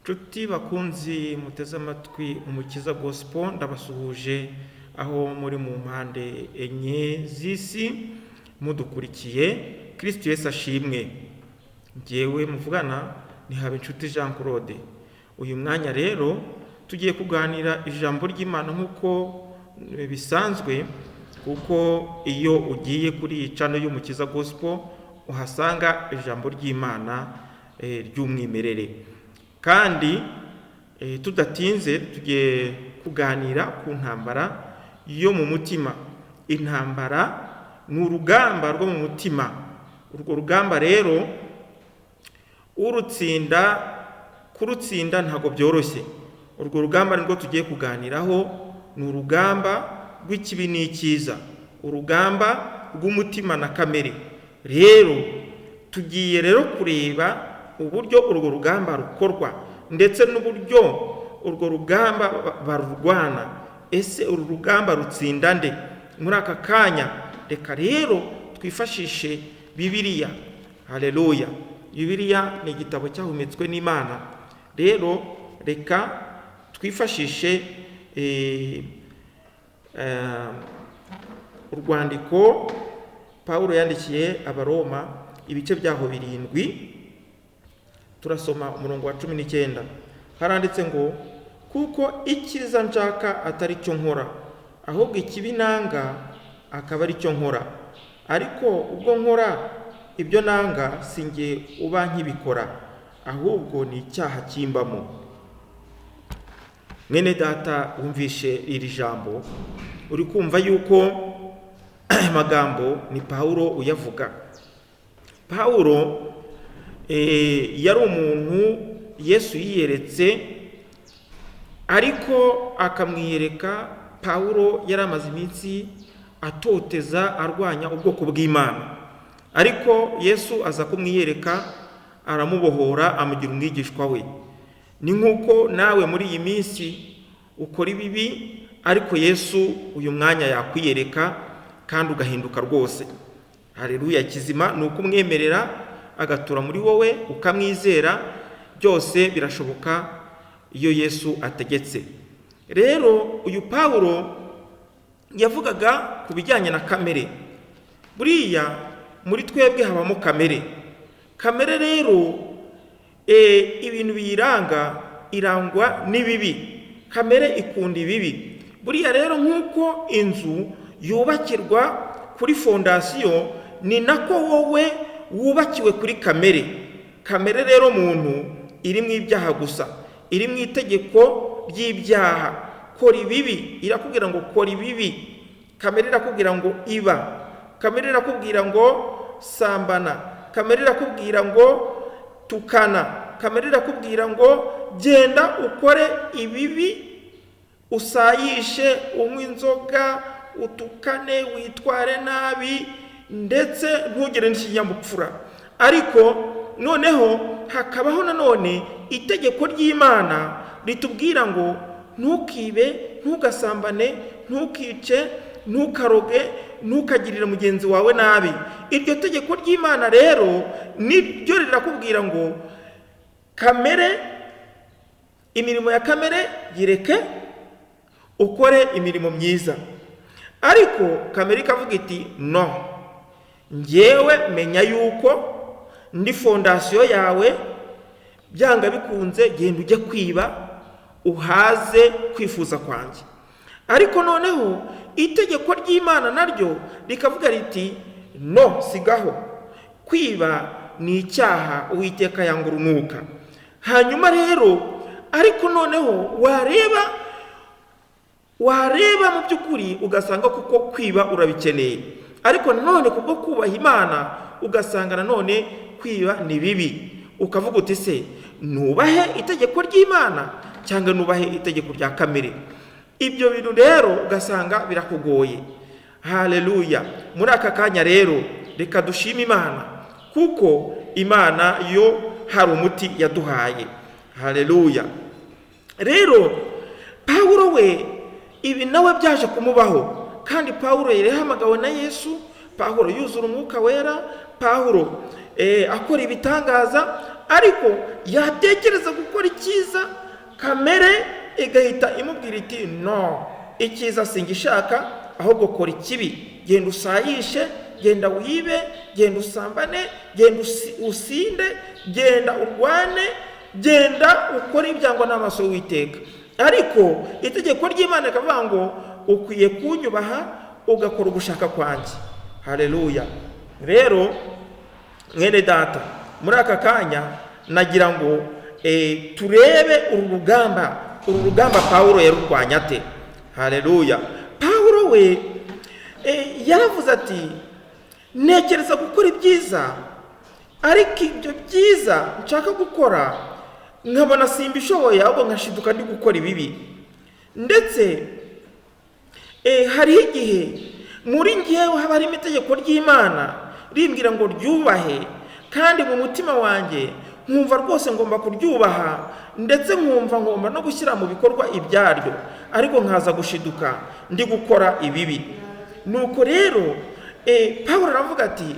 Nshuti bakunzi muteze amatwi Umukiza Gospel, ndabasuhuje aho muri mu mpande enye z'isi mudukurikiye. Kristo Yesu ashimwe. Njyewe muvugana ni Habinshuti Jean Claude. Uyu mwanya rero tugiye kuganira ijambo ry'Imana nk'uko bisanzwe, kuko iyo ugiye kuri iyi channel y'Umukiza Gospel uhasanga ijambo ry'Imana ry'umwimerere. Kandi tudatinze tugiye kuganira ku ntambara yo mu mutima. Intambara ni urugamba rwo mu mutima. Urwo rugamba rero urutsinda, kurutsinda ntabwo byoroshye. Urwo rugamba nirwo tugiye kuganiraho, ni urugamba rw'ikibi n'icyiza, urugamba rw'umutima na kamere. Rero tugiye rero kureba uburyo urwo rugamba rukorwa, ndetse n'uburyo urwo rugamba barurwana. Ese uru rugamba rutsinda nde? Muri aka kanya reka rero twifashishe Bibiliya. Haleluya. Bibiliya ni igitabo cyahumetswe n'Imana. Rero reka twifashishe urwandiko Pawulo yandikiye Abaroma, ibice byaho 7, turasoma umurongo wa 19. Haranditse ngo: kuko icyiza nshaka atari cyo nkora, ahubwo ikibi nanga akaba ari cyo nkora. Ariko ubwo nkora ibyo nanga, si njye uba nkibikora, ahubwo ni icyaha kimbamo. Mwene data wumvishe iri jambo, uri kumva yuko aya magambo ni Pawulo uyavuga. Pawulo yari umuntu Yesu yiyeretse, ariko akamwiyereka Pawulo yari amaze iminsi atoteza arwanya ubwoko bw'Imana, ariko Yesu aza kumwiyereka aramubohora, amugira umwigishwa we. Ni nk'uko nawe muri iyi minsi ukora ibibi, ariko Yesu uyu mwanya yakwiyereka kandi ugahinduka rwose. Haleluya. Kizima ni ukumwemerera agatura muri wowe, ukamwizera, byose birashoboka iyo Yesu ategetse. Rero uyu Pawulo yavugaga ku bijyanye na kamere. Buriya muri twebwe habamo kamere. Kamere rero ibintu biyiranga, irangwa n'ibibi. Kamere ikunda ibibi. Buriya rero nk'uko inzu yubakirwa kuri fondasiyo, ni nako wowe wubakiwe kuri kamere. Kamere rero muntu iri mu ibyaha gusa, iri mu itegeko ry'ibyaha. Kora ibibi, irakubwira ngo kora ibibi. Kamere irakubwira ngo iba. Kamere irakubwira ngo sambana. Kamere irakubwira ngo tukana. Kamere irakubwira ngo genda ukore ibibi, usayishe, unywe inzoga, utukane, witware nabi, ndetse ntugire n'ikinyabupfura. Ariko noneho hakabaho nanone itegeko ry'Imana ritubwira ngo ntukibe, ntugasambane, ntukice, ntukaroge, ntukagirire mugenzi wawe nabi. Iryo tegeko ry'Imana rero niryo rirakubwira ngo kamere, imirimo ya kamere yireke, ukore imirimo myiza. Ariko kamere ikavuga iti no, njyewe menya yuko ndi fondasiyo yawe, byanga bikunze genda ujye kwiba uhaze kwifuza kwanjye. Ariko noneho itegeko ry'Imana naryo rikavuga riti no, sigaho, kwiba ni icyaha Uwiteka yanga urunuka. Hanyuma rero ariko noneho wareba mu by'ukuri ugasanga kuko kwiba urabikeneye, ariko nanone kubwo kubaha Imana ugasanga nanone kwiba ni bibi. Ukavuga uti se nubahe itegeko ry'Imana cyangwa nubahe itegeko rya kamere? Ibyo bintu rero ugasanga birakugoye. Haleluya. Muri aka kanya rero reka dushime Imana, kuko Imana yo hari umuti yaduhaye. Haleluya. Rero Pawulo we ibi nawe byaje kumubaho, kandi Pawulo yari yahamagawe na Yesu, Pawulo yuzura umwuka wera, Pawulo akora ibitangaza, Ariko yatekereza gukora icyiza, kamere igahita imubwira iti no, icyiza singishaka, ahubwo kora ikibi, genda usayishe, genda wibe, genda usambane, genda usinde, genda urwane, genda ukore ibyangwa n'amaso y'Uwiteka. Ariko itegeko ry'Imana rikavuga ngo ukwiye kunyubaha ugakora ugushaka kwanjye. Haleluya. Rero mwene data, muri aka kanya nagira ngo turebe uru rugamba, uru rugamba Pawulo yarurwanya ate. Haleluya. Pawulo we yaravuze ati ntekereza gukora ibyiza, ariko ibyo byiza nshaka gukora nkabona simbishoboye, ahubwo nkashiduka ndi gukora ibibi. Ndetse hariho igihe muri ngewe haba harimo itegeko ry'Imana rimbwira ngo ryubahe, kandi mu mutima wanjye nkumva rwose ngomba kuryubaha, ndetse nkumva ngomba no gushyira mu bikorwa ibyaryo, ariko nkaza gushiduka ndi gukora ibibi. Nuko rero Pawulo aravuga ati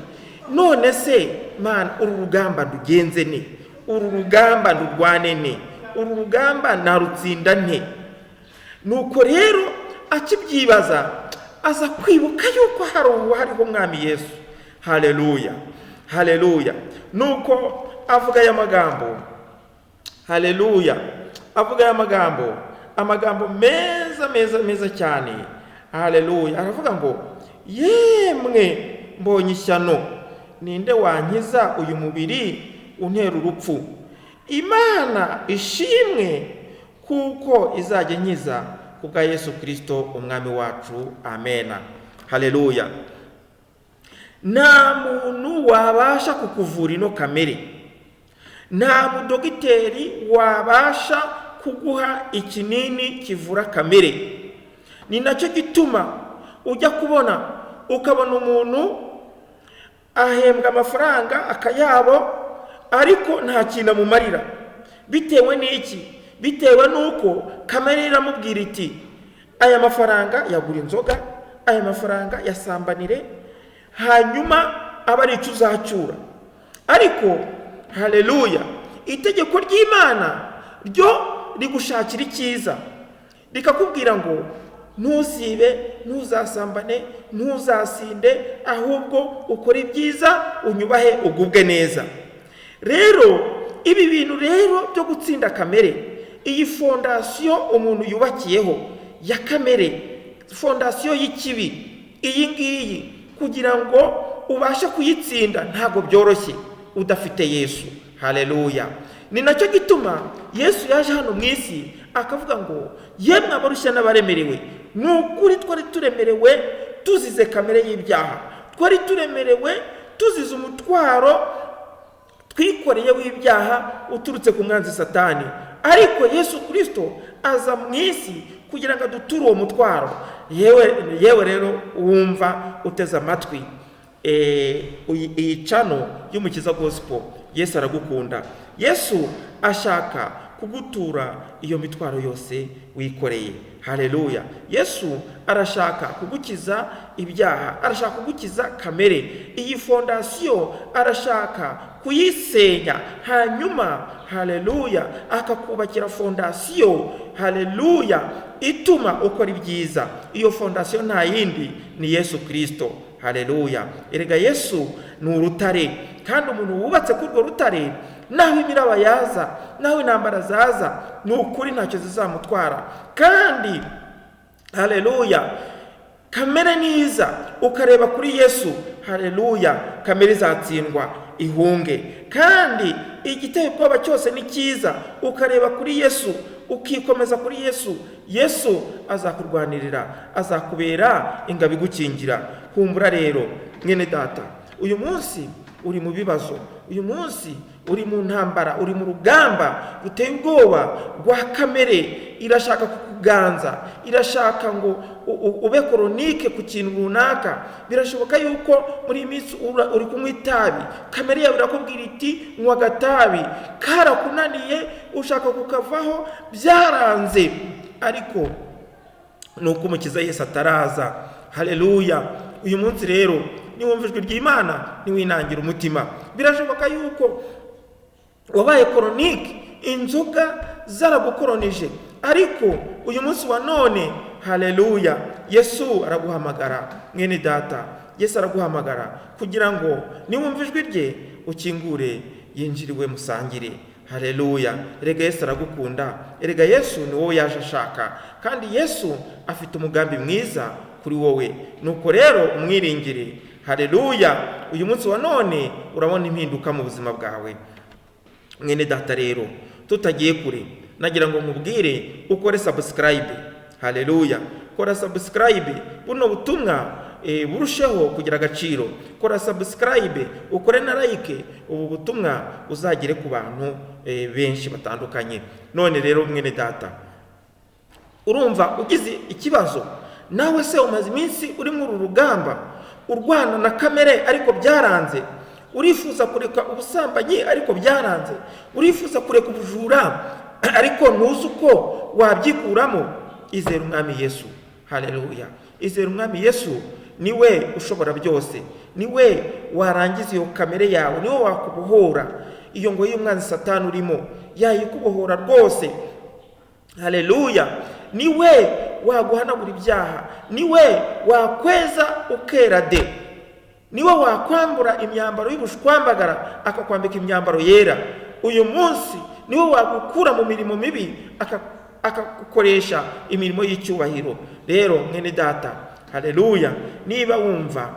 none se Mana, uru rugamba ndugenze ne, uru rugamba ndurwane ne, uru rugamba narutsinda nte? Nuko rero akibyibaza aza kwibuka yuko hari hariho Umwami Yesu. Haleluya, haleluya. Nuko avuga aya magambo. Haleluya. Avuga aya magambo, amagambo meza meza meza cyane. Haleluya. Aravuga ngo yemwe mbonye ishyano, ninde wankiza uyu mubiri untera urupfu? Imana ishimwe kuko izajya inkiza kubwa Yesu Kristo umwami wacu. Amena. Haleluya. Nta muntu wabasha kukuvura ino kamere, nta mudogiteri wabasha kuguha ikinini kivura kamere. Ni nacyo gituma ujya kubona ukabona umuntu ahembwa amafaranga akayabo, ariko nta kintu amumarira. Bitewe n'iki? Bitewe n'uko kamere iramubwira iti aya mafaranga yagura inzoga, aya mafaranga yasambanire, hanyuma aba ari icyo uzacyura. Ariko haleluya, itegeko ry'Imana ryo rigushakira icyiza, rikakubwira ngo ntusibe, ntuzasambane, ntuzasinde, ahubwo ukore ibyiza, unyubahe, ugubwe neza. Rero ibi bintu rero byo gutsinda kamere, iyi fondasiyo umuntu yubakiyeho ya kamere, fondasiyo y'ikibi iyi ngiyi, kugira ngo ubashe kuyitsinda ntabwo byoroshye udafite Yesu. Haleluya. Ni nacyo gituma Yesu yaje hano mu isi akavuga ngo yemwe abarushya n'abaremerewe. Ni ukuri twari turemerewe tuzize kamere y'ibyaha, twari turemerewe tuzize umutwaro twikoreye w'ibyaha uturutse ku mwanzi Satani. Ariko Yesu Kristo aza mu isi kugira ngo aduture uwo mutwaro. Yewe rero wumva uteze amatwi iyi cano y'Umukiza Gospel, Yesu aragukunda. Yesu ashaka kugutura iyo mitwaro yose wikoreye. Haleluya. Yesu arashaka kugukiza ibyaha, arashaka kugukiza kamere. Iyi fondasiyo arashaka kuyisenya, hanyuma haleluya akakubakira fondasiyo, haleluya, ituma ukora ibyiza. Iyo fondasiyo nta yindi, ni Yesu Kristo. Haleluya. Erega Yesu ni urutare, kandi umuntu wubatse kuri urwo rutare, naho imiraba yaza, naho intambara zaza, ni ukuri ntacyo zizamutwara. Kandi haleluya, kamere niza ukareba kuri Yesu, haleluya, kamere izatsindwa ihunge. Kandi igiteye ubwoba cyose ni cyiza, ukareba kuri Yesu, ukikomeza kuri Yesu, Yesu azakurwanirira, azakubera ingabo igukingira. Humbura rero mwene data, uyu munsi uri mu bibazo, uyu munsi uri mu ntambara, uri mu rugamba ruteye ubwoba rwa kamere. Irashaka kukuganza, irashaka ngo ube koronike ku kintu runaka. Birashoboka yuko muri iyi minsi uri kunywa itabi, kamere yawe irakubwira iti nywa agatabi, karakunaniye, ushaka kukavaho byaranze. Ariko nuko Umukiza Yesu ataraza. Haleluya. Uyu munsi rero niwumva ijwi ry'Imana, niwinangira umutima. Birashoboka yuko Wabaye koronike, inzoga zaragukoronije, ariko uyu munsi wa none, haleluya, Yesu araguhamagara. Mwene data, Yesu araguhamagara kugira ngo niwumva ijwi rye ukingure, yinjiriwe musangire. Haleluya. Erega Yesu aragukunda, erega Yesu ni wowe yaje ashaka, kandi Yesu afite umugambi mwiza kuri wowe. Nuko rero umwiringire. Haleluya. Uyu munsi wa none urabona impinduka mu buzima bwawe. Mwene data rero, tutagiye kure, nagira ngo nkubwire ukore subscribe. Haleluya. Kora subscribe, buno butumwa burusheho kugira agaciro. Kora subscribe, ukore na like, ubu butumwa uzagere ku bantu benshi batandukanye. None rero mwene data, urumva ugize ikibazo nawe se, umaze iminsi uri muri uru rugamba urwana na kamere ariko byaranze, urifuza kureka ubusambanyi ariko byaranze, urifuza kureka ubujura ariko ntuzi uko wabyikuramo. Izere Umwami Yesu. Haleluya. Izere Umwami Yesu, niwe ushobora byose, niwe warangiza iyo kamere yawe, niwe wakubohora iyo ngo y'umwanzi Satani urimo, yayikubohora rwose. Haleluya. Niwe waguhanagura ibyaha, niwe wakweza ukera de, niwe wakwambura imyambaro y'ubushwambagara akakwambika imyambaro yera. Uyu munsi niwe wagukura mu mirimo mibi akagukoresha imirimo y'icyubahiro. Rero mwene data, haleluya, niba wumva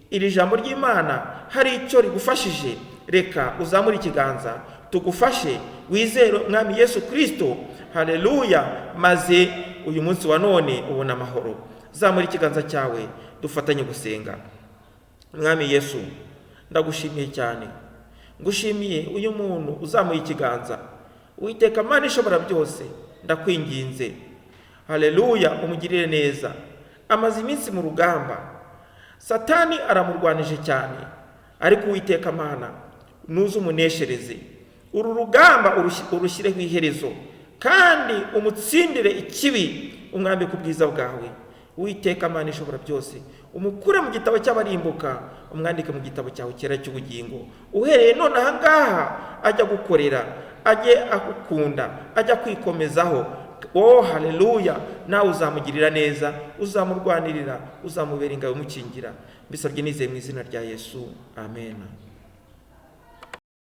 iri jambo ry'Imana hari icyo rigufashije, reka uzamure ikiganza tugufashe wizere Umwami Yesu Kristo. Haleluya. Maze uyu munsi wa none ubona amahoro. Zamura ikiganza cyawe dufatanye gusenga. Mwami Yesu, ndagushimiye cyane, ngushimiye uyu muntu uzamuye ikiganza. Uwiteka Mana ishobora byose, ndakwinginze, haleluya, umugirire neza. Amaze iminsi mu rugamba, Satani aramurwanije cyane, ariko Uwiteka Mana nuze umuneshereze uru rugamba, urushyireho iherezo kandi umutsindire ikibi, umwambike ubwiza bwawe. Uwiteka Mana ishobora byose, umukure mu gitabo cy'abarimbuka, umwandike mu gitabo cyawe cyera cy'ubugingo. Uhereye none aha ngaha ajya gukorera, ajye agukunda, ajya kwikomezaho. Oh haleluya, nawe uzamugirira neza, uzamurwanirira, uzamubera ingabo imukingira. Mbisabye nizeye mu izina rya Yesu, amen.